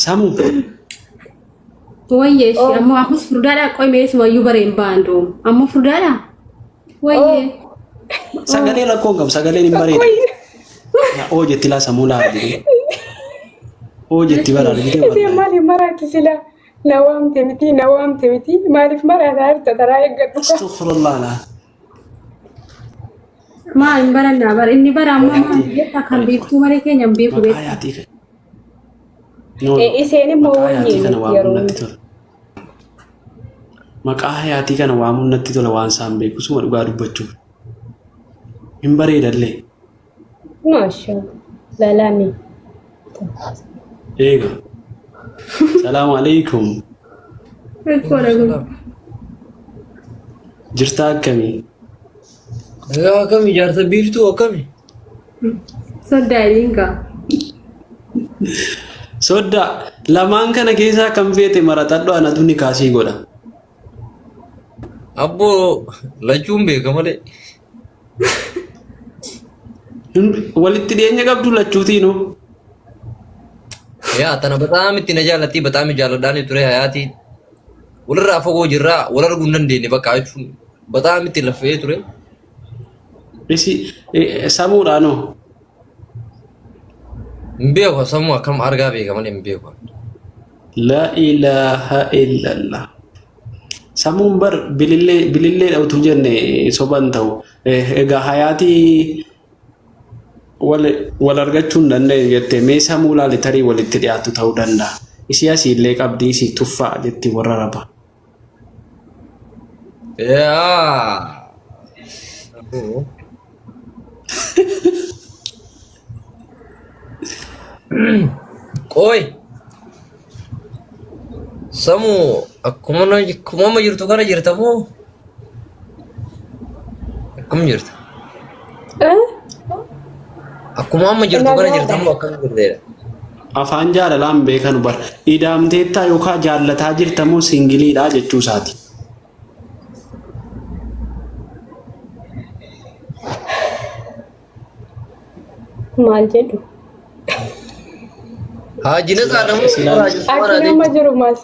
Samu. Wayyee ishee Oh. ammoo ammas furdaadhaa qoy meesuma iyyuu bareen ba'an doom. Ammoo furdaadhaa? Wayyee. Sagalee rakkoo hin qabu. Sagaleen hin bareeda. Oo jetti laa samuu laa argite. Oo jetti bara argite Isin wallahi. maaliif maraatti sila? Na waamte miti, na waamte miti. Maaliif maraataa jirta taraa eeggadhu ka. Astaghfirullah laa. Maa hin barannaa bara inni bara ammaa maal jetta kan beektuu malee keenya hin beeku Maqaa beektu. yaatii kana. No, no. Eh, Isheen immoo Maqaa yaatii wayyeeni kana waamuun yeroo natti tola. Maqaa hayaatii kana waamuun natti tola waan isaan beeku suma dhugaa dubbachuuf. Hin bareedallee. Maasha lalaani. Eega. Salaamu alaikum. Rakkoodha kun. Jirtaa akkamii? Nagaa akkami jaarsa biiftuu akkami? Soddaa jedhiin kaa. Soddaa lamaan kana keessaa kan feete maraxadhu anatu ni kaasii godha. Abboo lachuun beeka malee. Walitti dhiyeenya qabdu lachuutiinuu. Yaa tana bataam itti na jaallattii bataam jaalladhaan ture hayaatii. Walirraa fagoo jirraa wal arguu hin dandeenye bakka jechuun bataam itti laffee ture. Isi samuudhaanoo. Hin beeku sammuu akkam argaa beeka malee hin beeku. La ilaaha illallah. Sammuun bar bilillee bililleedha utuu jenne soban ta'u. Egaa hayaatii wal wal argachuu hin dandeenye jettee mee samuu laali tarii walitti dhiyaatu ta'uu danda'a. Isii asii illee qabdii isii tuffaa jetti warra raba. Yaa. Qoy. Samu akkuma akkuma amma jirtu kana jirta moo? Akkam jirta? Eh? Akkuma amma jirtu kana jirta Nagaadha. moo akkam jirteedha? Afaan jaalalaan beekanu bar. Idaamteettaa yookaan jaallataa jirta moo singiliidhaa jechuu isaati. Maal jedhu? Haaji Natsaa namoo Silaa Haaji Akki Usmaan nama Adeeti. jiru maal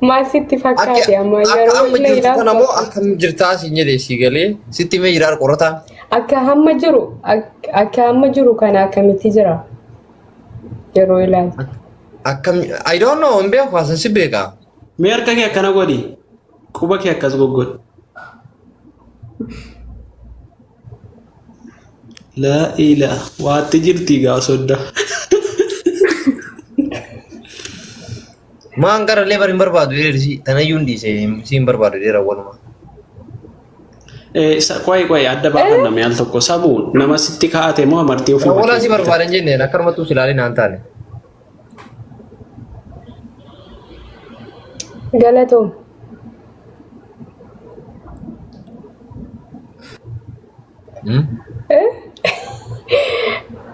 maal sitti Akka fakkaate amma akka yeroo amma na jirtu kana ilaaltu moo akkam jirtaa siin jedhee sii galee sitti mee jiraa qorataa? akka hamma jiru akka hamma jiru kana akkamitti jira yeroo ilaaltu. Akkam I don't know hin beeku asan si beekaa. Mee harka kee akkana godhi. Quba kee akkas goggodhi. Laa ilaa waatti jirti gaa sodda. Maan qarallee bari hin barbaadu jedhee tanayyuu hin dhiise si hin barbaadu jedhee rawwanuma. Qoy qoy adda baafanna mee al tokko samu nama sitti kaa'ate moo amartii ofii Rawwanaa si barbaada hin jenneen akkanumattuu si ilaalin naan taane. Galatoom.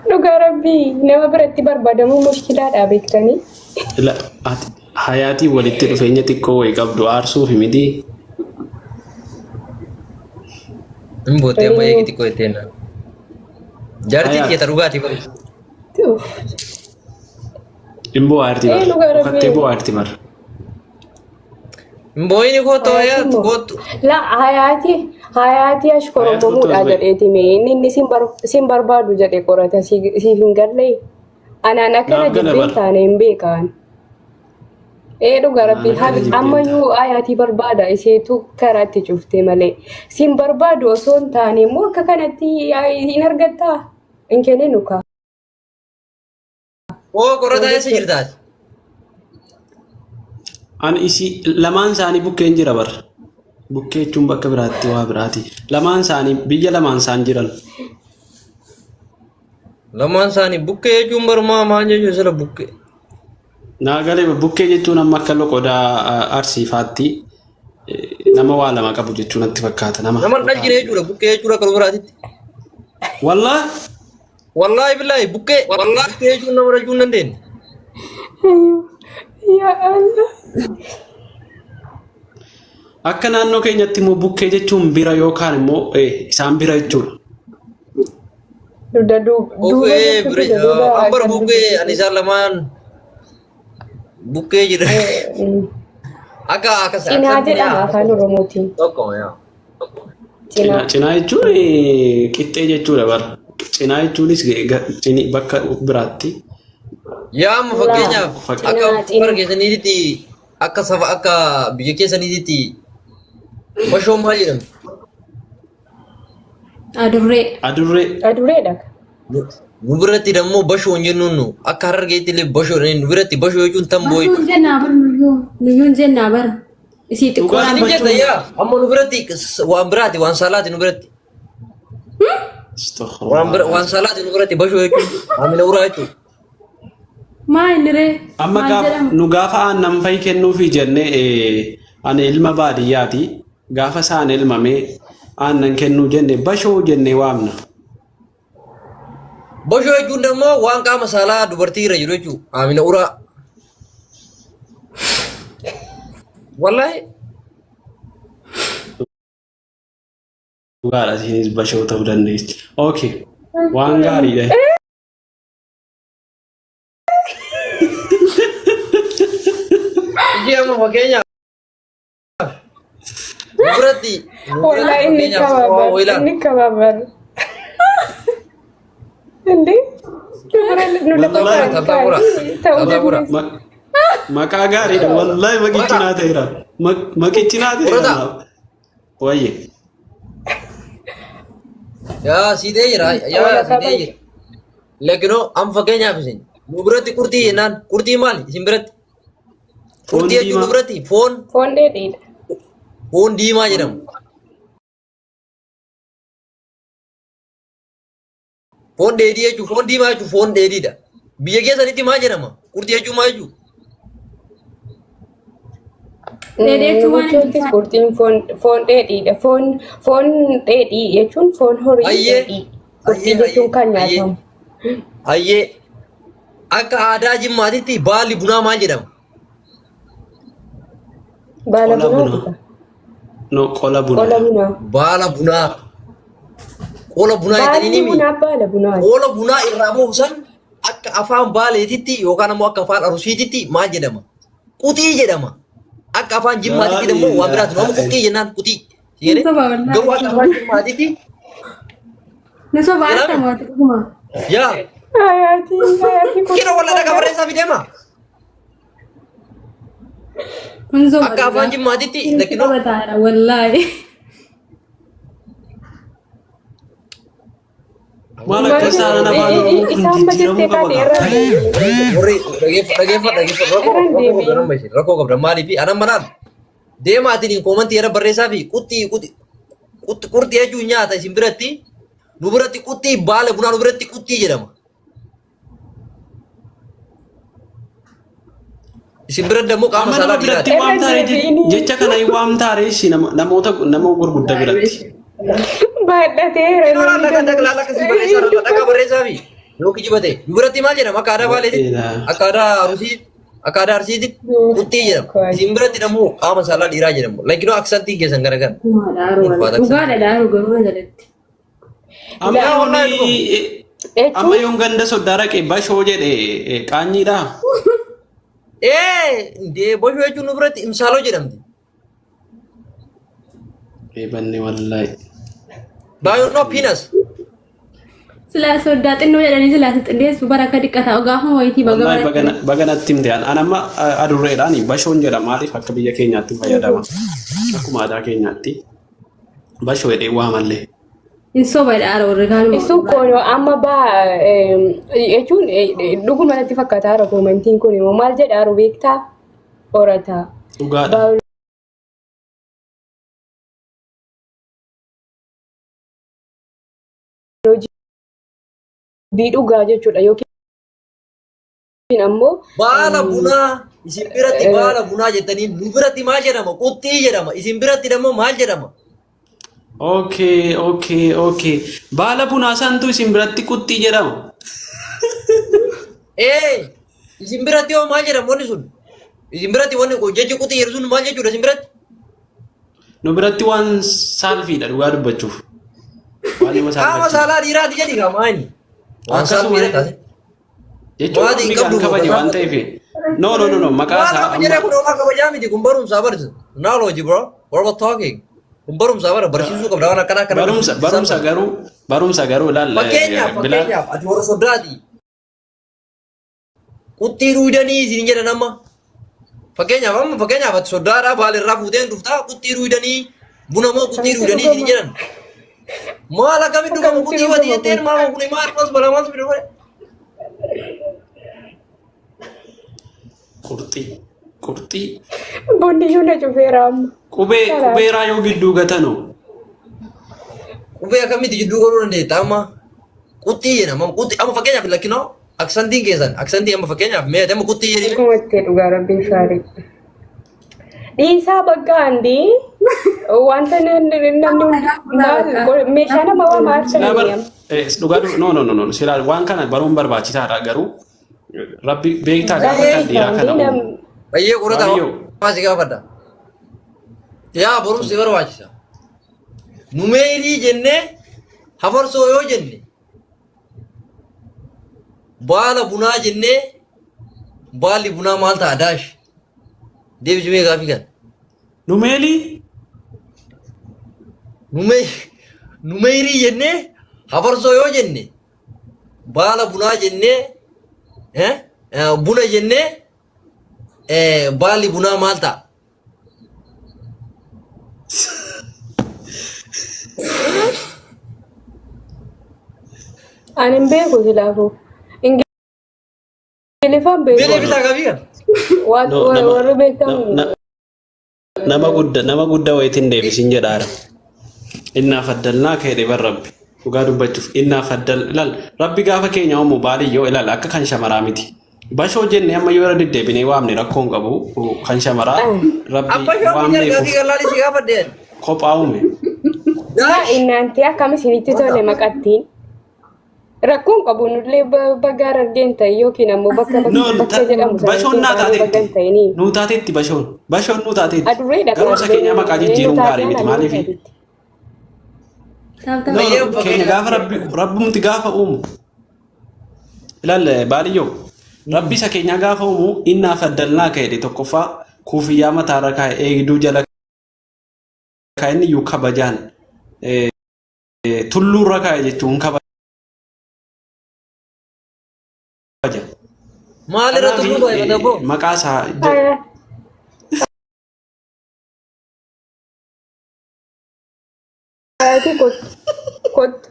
Dhugaa rabbii nama biratti barbaadamuu mushkilaadha beektanii. La, ati hayaatii walitti dhufeenya xiqqoo wayii qabdu aarsuuf miti. Hin boottee amma eegi xiqqoo jetteen. Jaartii Hayaat. tiyya ta dhugaatii bari. Uff. Hin bo'aarti Ee bar. dhugaa Dhukattee rabbii. bo'aarti bar. Hin boo'ini kootu Hayaatii hayaat immoo. kootu. La hayaatii hayaatii Hayaat kottu ashkoromomuudha as ba'i. jedheeti mee inni inni sin bar sin barbaadu jedhe qorata si siif hin galle. Anaan akkana Naaf gala jibbeen bar. taane hin beekaan. Ee dhugaa Anaan rabbii akkana jibbeen taane. ammayyuu hayaatii barbaada isheetu karaatti cufte malee. Sin barbaadu osoo hin taane immoo akka kanatti hin argattaa? Hin kenninu kaa. Oo qorataa eessa jirtaati? Ani isii lamaan isaanii bukkeen jira bar. Bukkee jechuun bakka biraatti waa biraati. Lamaan isaanii biyya lamaan isaan jiran. Lamaan isaanii bukkee jechuun barumaa maal jechuun sila bukkee. Naa galee bukkee jechuun amma akka loqodaa arsiifaatti nama waa lama qabu jechuu natti fakkaata. Nama Nama hin dhalchine jechuudha bukkee jechuudha akka biraatitti. Wallaa Wallaahi billaahi bukkee wallaahi bukkee jechuun nama dhalchuu hin dandeenye. Yaa Allah. Akka naannoo keenyatti immoo bukkee jechuun bira yookaan immoo isaan bira jechuudha. Dugda duuba Bukkee jechuun bira dugda duuba an bara kan bukkee ani dubbisiisu. isaan lamaan Bukkee jira. Akka akka Cinaa jedhama afaan Oromootiin. Tokko yaa. Cinaa Cinaa. cinaa jechuun qixxee jechuudha bara. Cinaa jechuunis bakka biraatti. Yaa amma fakkeenyaaf Fakki- akka Cinaa, cinaa. bara keessaniitti akka saba akka biyya keessaniitti bashoon maal jedhamti? Adurree. Adurree. Adureedha. Nu biratti dammoo bashoo hin jennuun nu akka harargeetti illee bashoo nu biratti bashoo jechuun tamboo Nuyyuun jechuudha. jennaa bar nuyyuu. Nuyyuun jennaa bar. Isii Dhugaa xiqqoodhaan. Isin jetta yaa amma nu biratti waan biraati waan saalaati nu biratti. Waan bira waan saalaati nu biratti bashoo jechuun maamila uraa jechuudha. Maa inni ree? Amma Maal gaafa jedhama? nu gaafa aannan fa'i kennuufi jennee ani ilma baadiyyaati. Gaafa isaan elmamee aannan kennuu jenne bashoo jennee waamna. Bashoo jechuun immoo waan qaama saalaa dubartii irra jiru jechuudha. Maamila uraa. Wallaahi. Dhugaadha isinis bashoo ta'uu dandeessi. Okay. Waan gaariidha. Ijji amma fakkeenyaaf nu biratti nu biratti Wallahi inni fakkeenyaaf waa kababar. ilaala. Inni kababar. እንዴ nu lafa Wallahi. Tabtaabura. ta'uu Tabtaabura. dandeessu. Maqaa gaariidha. Wallahi maqichi naa ta'eera. Maqichi naa ta'eera. Fudhata. Naaf. Wayye. Yaa sii ta'ee jira. Yaa sii ta'ee jira. Lakinoo amma fakkeenyaaf isin nu biratti qurxii jennaan qurxii maali isin biratti? Foon Qurxii jechuun nu diimaa. biratti foon Foon dheedhiidha. foon diimaa jedhamu. Foon dheedhii jechuun foon diimaa jechuun foon dheedhiidha. Biyya keessanitti maal jedhama? Qurxii jechuun maal jechuudha? Dheedhii jechuun waan hin Jechuun qurxiin foon foon dheedhiidha. Foon foon dheedhii jechuun foon horii Ayyee. dheedhii. Qurxii Ayyee, jechuun kan ayyee. nyaatamu. Hayyee akka aadaa jimmaatitti baalli bunaa maal jedhama? Baala Qola bunaa bunaa. jedhama. No, qola Qola bunaa. bunaa. Baala bunaa. Qola bunaa jedhanii Baalli ni mi? bunaa baala bunaa. Qola bunaa irraa buusan akka afaan baaleetitti yookaan ammoo akka afaan arusiititti maal jedhama? Quxii jedhama. Akka afaan jimmaatitti immoo waan biraati. Nama quxii jennaan quxii. Ni soba wallahi. Garuu akka afaan jimmaatitti Ni soba Jedhame. harka waati dhuguma. yaa Hayaatii hayaatii kun. kira walla dhagaa barreessaa fi deema. Kun soba Akka afaan dhugaa. jimmaatitti Inni lakinoo qabataadha wallahi. Maal akka isaan afaan Oromoo kun Isaan jijjiiramuu bajettee qaba taate gaa. irra deebiin. Warri dhageeffadha dhageeffadha rakkoo Irra rakkoo deebiin. qabda nama isheen rakkoo qabda maaliif anan manaan deemaatiin koomantii irra barreessaa fi quxxii quxxii qurxii jechuun nyaata isin biratti nu biratti quxxii baala bunaa nu biratti quxxii jedhama. Isin biratti immoo qaama Amma saalaa nama biratti dhiiraati. waamtaare deebiin. jecha kana hin waamtaare ishii namoota nama gurguddaa biratti. Baadhateera. Yeroo laalla kan laalla akkasii barreessaa laalla dhagaa barreessaa fi yoo kijibate nu biratti maal jedhama akka aadaa baaleetti akka aadaa Arusii akka aadaa Arsiitti quxxii jedhama. Isin biratti immoo qaama saalaa dhiiraa jedhamu. Lakinoo aksantiin keessan garagara. Dhugaadha daaru wallahi. Dhugaadha daaru garuu na jalatti. Amma Yaa wallahi yoon amma yoon ganda soddaa dhaqe bashoo jedhe qaanyiidha. Ee indee boshoo jechuun nu biratti imsaaloo jedhamti. Banne wallahi. Baay'oonoo piinas. Silaa soddaa xinnoo jedhanii silaa si xinneessu bara akka dhiqqataa gaafuma wayitii baga Wallahi baratti. baga natti himte an amma adurreedhaan bashoon jedha maaliif akka biyya keenyaatti fayyadama. Akkuma aadaa keenyaatti bashoo jedhee waamallee. Hin soba dhaara warri kaanuma. Isu kun amma baa jechuun dhuguma natti fakkaata haara koomantiin kun immoo maal jedha haru beektaa horataa. Dhugaadha. Baayoloojii dhugaa jechuudha yookiin ammoo Baala bunaa isin biratti baala bunaa jettanii nu biratti maal jedhama? Quxxii jedhama. Isin biratti immoo maal jedhama? Okay, okay, okay. Baala bunaa santu isin biratti quxxii jedhama. Ee isin biratti hoo maal jedhama wanni sun? Isin biratti wanni jechi quxxii jedhu sun maal jechuudha isin biratti? Nu biratti waan saalfiidha dhugaa dubbachuuf. Waan nama Qaama saalfachiisu. saalaa dhiiraati jedhi kaa maali? Waan Akkasuma saalfiidha taate. jechuun Waan hin namni kan qabdu kabaje waan ta'eef No, no, no, no, maqaa Maal isaa qaba jedhee amma kun homaa kabajaa miti kun barumsaa barisa. Knowledge, bro. What about talking? Kun barumsaa bara barsiisuu qabda waan akkanaa akkana. Barumsa garuu ilaal. Fakkeenyaaf Bilaal fakkeenyaaf ati warra soddaati. Quttii ruudanii isin jedhan amma. Fakkeenyaaf amma fakkeenyaaf ati soddaadhaa baala irraa fuuteen dhuftaa quttii ruudanii buna moo quttii ruudanii isin jedhan. Maal akkamitti dhugama quttii wati jetteen maal kun maal maal balaa maal fidu bare. Qurxii qurxii. Bunni iyyuu na cufeera amma. Qubee qubeeraa yoo gidduu gatanu. Qubee akkamitti jidduu godhuu dandeetta amma? Quttii jedhama. Quttii amma fakkeenyaaf lakkinoo accentiin keessan accentii amma fakkeenyaaf mee ati amma quttii jedhime. Dhugumatti dhugaa rabbiin shaarii. Dhiisaa bakka andii wanta namni maal meeshaa nama waa maal Silaa bar sananii. Dhugaa no, no, no, no, silaa waan kana baruun barbaachisaadha, garuu rabbi beektaa gaafa kan dhiiraa kana uumu. Bayyee qorata Baay'ee. waa si gaafadha. Yaa barumsi barbaachisa. Numeerii jennee hafarsoo yoo jenne, baala bunaa jennee baalli bunaa maal ta'a daash? Deebisumee gaafii kana. Numeelii. Numeerii jennee hafarsoo yoo jenne, baala bunaa jennee buna jennee baalli bunaa maal ta'a? Ani hin beeku silaafuu. Ingiliffaan Mee beeku. deebisaa gaafii kana. No, nama Warri beektan nama guddaa wayitiin deebisin jedhaara. Innaa faddalnaa ka'e bar rabbi. Dhugaa dubbachuuf innaa faddal ilaal rabbi gaafa keenya uumu baaliyyoo ilaal akka kan shamaraa miti. Bashoo jennee amma yoo irra deddeebinee waamne rakkoo hin qabu kan shamaraa rabbi Abba shoo waan biyya gaafii beekuuf galaalii si gaafadheen. kophaa uume. Yaa innaanti akkam isinitti tole maqattiin. Rakkoon qabu nullee baga argeen ta'e yookiin ammoo bakka No, bakka jedhamu sana bashoon naa bagan taateetti. ta'inii. Nuu taateetti bashoon. Bashoon nuu taateetti. Adurreedha. Garuu isa keenya maqaa jijjiiruun gaarii miti maaliifi? Taaptaa. No, Bayyee no, keenya gaafa rabbi rabbumti gaafa uumu. Ilaal baaliyyoo rabbi isa keenya gaafa uumu innaa faddalnaa ka'e tokkoffaa kuufiyyaa mataarra kaa'e eegduu jala kaa'e inni iyyuu kabajaan tulluurra kaa'e jechuun kabaja. Maalirra tulluu baay'ata boo? Maqaa isaa Haati kottu. Kottu.